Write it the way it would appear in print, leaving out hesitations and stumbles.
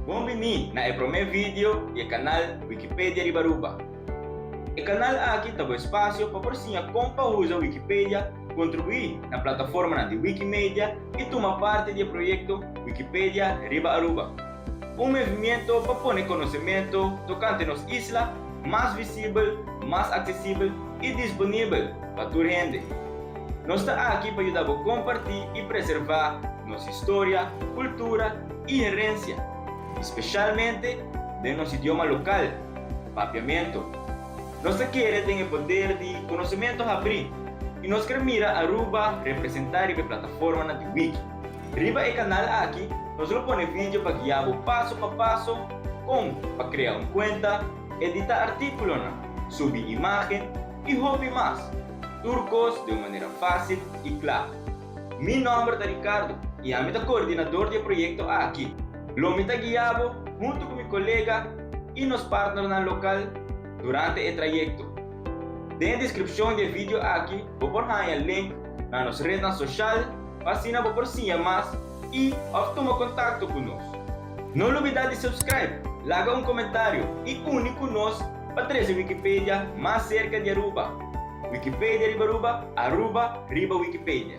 Bon bini na e prome video di e kanal Wikipedia riba Aruba. E kanal aki ta bo espasio pa por siña kon pa usa Wikipedia, kontribuí na plataformanan di Wikimedia i tuma parti di e proyekto Wikipedia riba Aruba. Un movimiento pa pone konosementu tokante nos isla mas visibel, mas aksesibel i disponibel pa tur hende. Nos ta aki pa yuda bo kompartí i preservá nos historia, kultura i herensia, i speshalmente den nos idioma lokal, Papiamento. Nos ta kere den e poder di konosementu habrí i nos ker mira Aruba representá riba e plataformanan di Wiki. Riba e kanal aki nos lo pone video pa guia bo paso pa paso kon pa krea un kuenta, editá artíkulonan, subi imágen i hopi mas. Tur kos den un manera fásil i kla. Mi nòmber ta Ricardo i ami ta koordinador di e proyekto aki. Lo mi ta guia bo huntu ku mi kolega i nos partnernan lokal durante e trayekto. Den e deskripshon di e video aki bo por haña link na nos retnan soshal pa asina bo por siña mas i òf tuma kontakto ku nos. No lubidá di subscribe, laga un komentario i uni ku nos pa trese Wikipedia mas serka di Aruba. Wikipedia riba Aruba, Aruba riba Wikipedia.